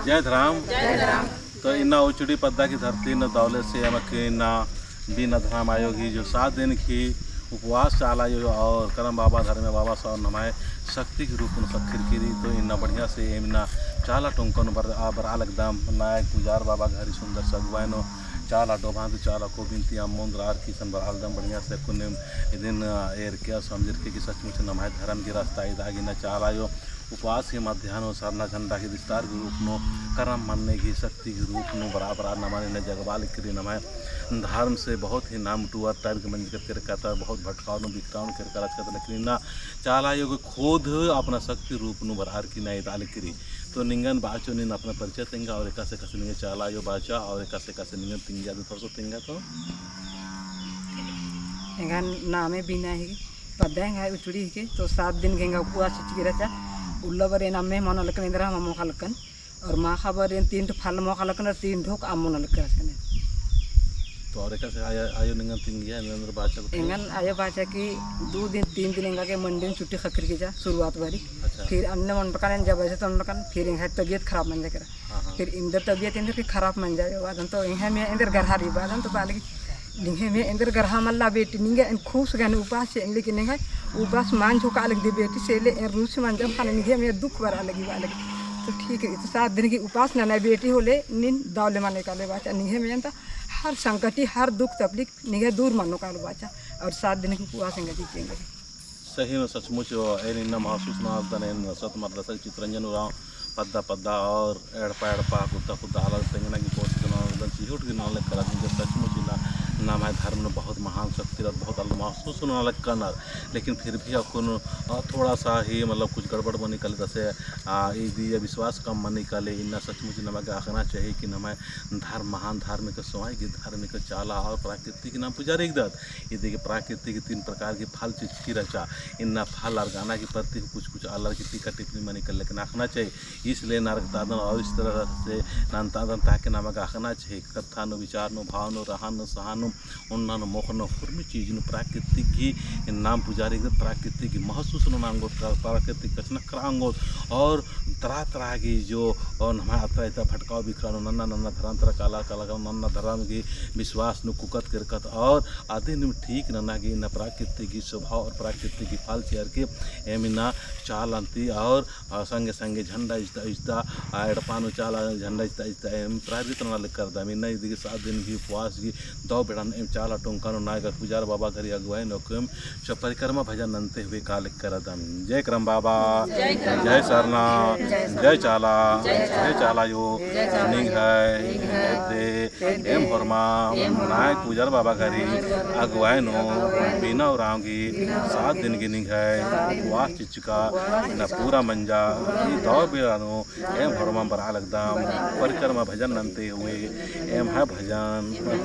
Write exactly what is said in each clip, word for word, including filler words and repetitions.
जय धरम। जय धरम। तो इन्ना उचड़ी पद्दा की धरती नू दौले से एमन इन्ना बिना धरम आयो गही जो सात दिन की उपवास चाला आयो और करम बाबा धर्मे बाबा सौ नम्है शक्ति के रूप नू सखिर किरी। तो इन्ना बढ़िया से एम इन्ना चाला टोंका नू बर-, आ बरआ लगदम नायक पुजार बाबा गही सुंदर से अगुवाई नू चाला डोभान ती चाला को बिनती अम्मोन दरार की सन बरआ लगदम बढ़िया से कुन्नेम इदिन एरके समझिर के कि सचमुच नम्है धर्म की रास्ता इदा गे इन्ना चाला आयो उपास के मध्यान्ह सरना झंडा के विस्तार के रूप नू करम मन्ने की शक्ति के रूप नू बराबर नमन इन्ना जगबआ लगी किरी। नम्है धर्म से बहुत ही नाम टुअर type के मंजकर केरकत बहुत भटकाव नू बिखराव नू केरकत रहचकत, लेकिन इन्ना चाला आयो के खुद अपना शक्ति रूप नू बरअर की इन्ना इदा लगी किरी। तो निंगन बाचो नीन अपना परिचय तेंगा और एकासे एकासे निंगे चाला आयो बाचा और एकासे एकासे निंगन तिंगिया दे थोड़ा सा तेंगा तो। एंगा नामे बिना ही पद्दा एंगा उचड़ी हिके, तो सात दिन गे एंगा उपवास चिचकी रहचा। उल्ला बारी एन अम्मे मनो लक्कन, एन्दरा हमा मोखा लक्कन, और माखा बारी एन तीन ठो फल मोखा लक्कन और तीन ठो अम्मोन लक्कन रहचकन। तो और एकासे आयो, आयो निंगन तिंगिया, एन्दरा बाचा को एंगन आयो बाचा कि दो दिन, तीन दिन एंगा गे मंडी नू छुट्टी ख़क्खरकी रहचा, शुरुआत बारी। अच्छा। फिर अन्ने मनो लक्कन, एन जब ऐसे तो मनो लक्कन, फिर एंगा तबियत खराब मंजा केरा। हाँ, हाँ। फिर एन्देर तबियत एन्देर के खराब मंजा, बादन तो एंग्है मइय्याँ एन्देर गरहा रई, बादन तो बालगी निंग्है मइय्याँ एन्देर गरहा मल्ला बेटी, निंग्है एन खुस गने उपास से, लेकिन निंग्है उपास मंजो कालगी दे बेटी, से ले एन रूस मंजम खाने निंग्है मइय्याँ दुख बरआ लगी बालगी। तो ठीक है, तो सात दिन की उपास नना बेटी होले, नीन दौले मने काले बाचा, निंग्है मइय्याँ तो हर संकटी, हर दुख तकलीफ निंग्है दूर मनो कालो बाचा, और सात दिन की उपास एंगा जीतेंगे। सही में सचमुच एन इन्ना महसूस नना लगदन, एन सत मरदस चितरंजन उराँव पद्दा पद्दा और एड़पा एड़पा कुद्दा कुद्दा आलर तेंगना की कोशिश नना लगदन, चिहुट की नना लगदन, सचमुच इन्ना नम्है धर्म नू बहुत महान शक्ति रअदर, बहुत आलर महसूस नना लगदर। लेकिन फिर भी अक्कुन, अ, थोड़ा सा ही मतलब कुछ गड़बड़ मनी काले दसे, अ, इदी विश्वास कम मनी काले, इन्ना सचमुच नमा गे अख़ना चाहिए कि नम्है धर्म महान धर्म के सोंहा गे धर्म के चाला और प्राकृतिक नाम पुजारी एकदत। इदी गे प्राकृतिक तीन प्रकार की फल चिचकी रहचा। इन्ना फल अरगाना की प्रति कुछ कुछ आलर की टीका टिप्पणी मनी काले, लेकिन अख़ना चाहिए। इसलिए नरकतादन और इस तरह से ननतादन ताकि नमा गे अख़ना चाहिए। कत्था नू, विचार नू, भाव नू, रहन नू, सहन नू, ओन्ना नू, मोख़ नू, हुरमी चीज नू प्राकृतिक गही नाम पुजारी एकदत, प्राकृतिक गही महसूस नना ओंगोत, प्राकृतिक कछनखरआ ओंगोत और तरह तरह की जो और नम्है अत्रा इत्रा भटकाव बिखराव नू नन्ना नन्ना धर्म तरा काला काला नन्ना धर्म गही विश्वास नू कुकत केरकत और अदिन ठीक नना गे इन्ना प्राकृतिक गही स्वभाव और प्राकृतिक गही फल चिअर के एम इन्ना चाला अन्ती और, आ, संगे संगे झंडा इजता इजता, आ, एड़पा नू चाला झंडा इजता इजता एम प्राकृतिक नना लगदम। इन्ना इदी गे सात दिन गही उपवास गही दौ बेड़ा नू एम चाला टोंका नू नायगर पुजार बाबा गही अगुवाई नू एम सब परिक्रमा भजन नन्ते हुए काले करदम। जय करम बाबा, जय करम। जय सरना, जय सरना। जय चाला, जय चाला। जय चाला आयो, जय चाला। निंग्है, निंग्है। एते, एते। एम होरमाम, एम होरमाम। नायक पुजार बाबा गही, नायक पुजार बाबा गही। अगुवाई नू, अगुवाई नू। बिना उराँव गही, बिना उराँव गही। सात दिन गही निंग्है, सात दिन गही। उपवास चिचका, उपवास इन्ना चिचका। पूरा मंजा, ई दौ बेड़ा नू, एम होरमाम बरआ लगदम, परिक्रमा भजन नन्ते हुए, एम्है भजन,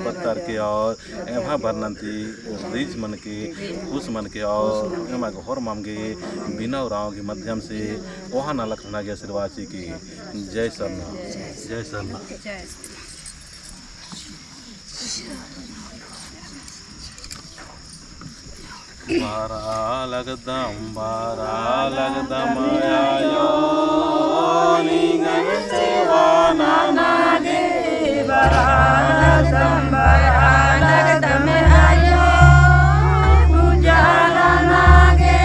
पत्तर के और एम्है बरनन्ती रिझ मनके, खुश मनके और एमा गे होरमाम गे बिना उराँव के माध्यम से कोहा नलख नना गे आशीर्वाद चिके। जय सरना, जय सरना। बरआ लगदम, बरआ लगदम आयो, निंगन सेवा नना गे। बरआ लगदम, बरआ लगदम आयो, पूजा नना गे।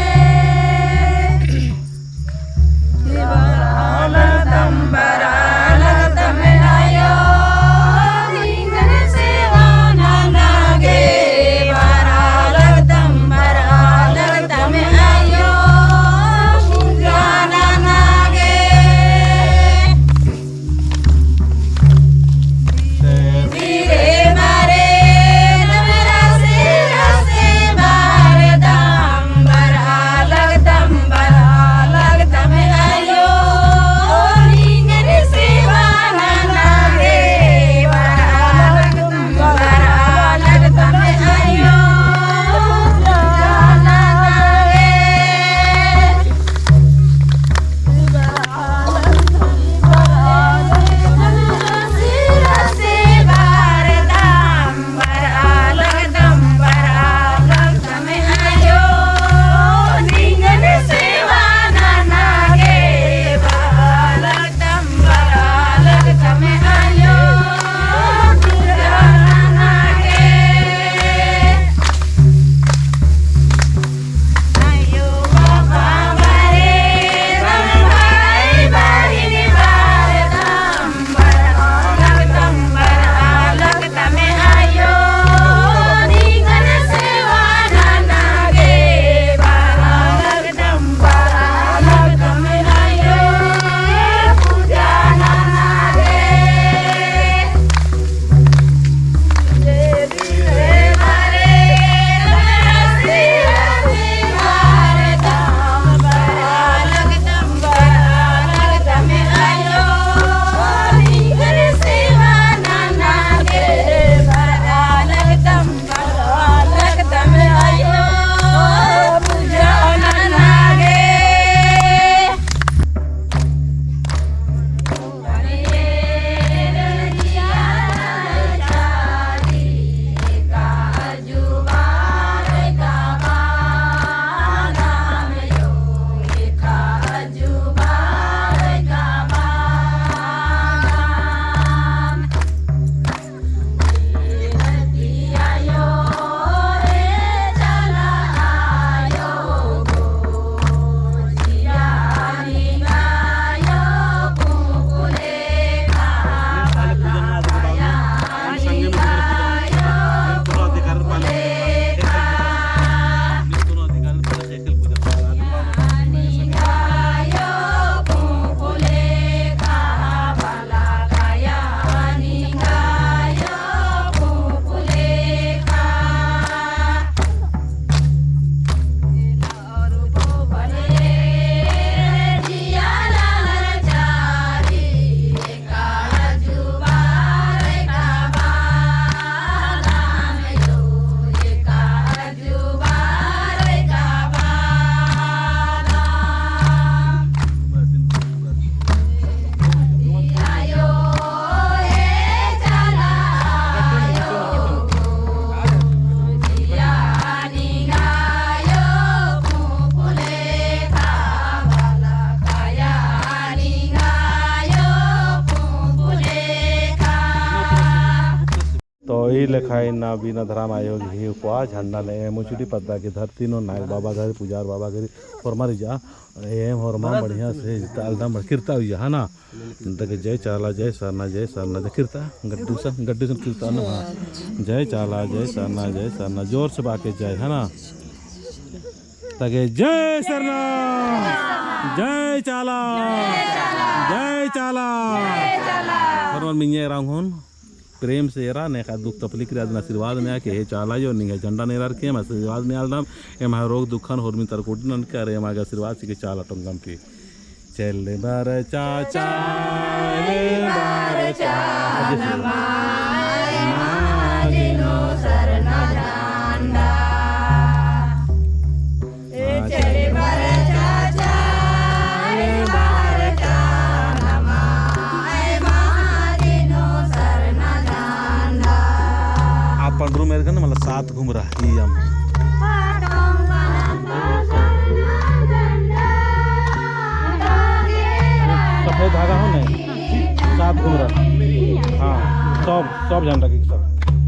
ई लेखा इन्ना बीना धरम आयो गही उपवास झंडा ने एम उचड़ी पद्दा की धरती नू नायक बाबा गही, पुजार बाबा गही होरमा रिजा, एम होरमा बढ़िया से एकदम किरता हुई है ना। तके जय चाला, जय सरना, जय सरना, जय किरता, गड्डू सा, गड्डू सा किरता ना, हाँ। जय चाला, जय सरना, जय सरना, जोर से बाके जय, है ना। तके जय सरना, जय चाला, जय चाला। होरमर मिंजा एरा हूँ हूँ प्रेम से एरा, नेखा दुख तकलीफ रई अदिन आशीर्वाद नेआ के हे चाला यो, निंग्है झंडा नेरर की एम आशीर्वाद नेआलदम, एम्है रोग दुखन होरमी तर कोटिन ननके, अरे एमा गे आशीर्वाद चिके चाला टोंगम की। चले बर चाचा, चले बर चाचा, नमाय माजिनो सरना झंडा। ए चले बर चाचा, ए बर चाचा, नमाय माजिनो सरना झंडा। आप पंडरू मेर गन मतलब सात घुमरा, ई अम्म। सफेद धागा हो नहीं, सात घुमरा। हाँ, सब, सब झंडा के सब।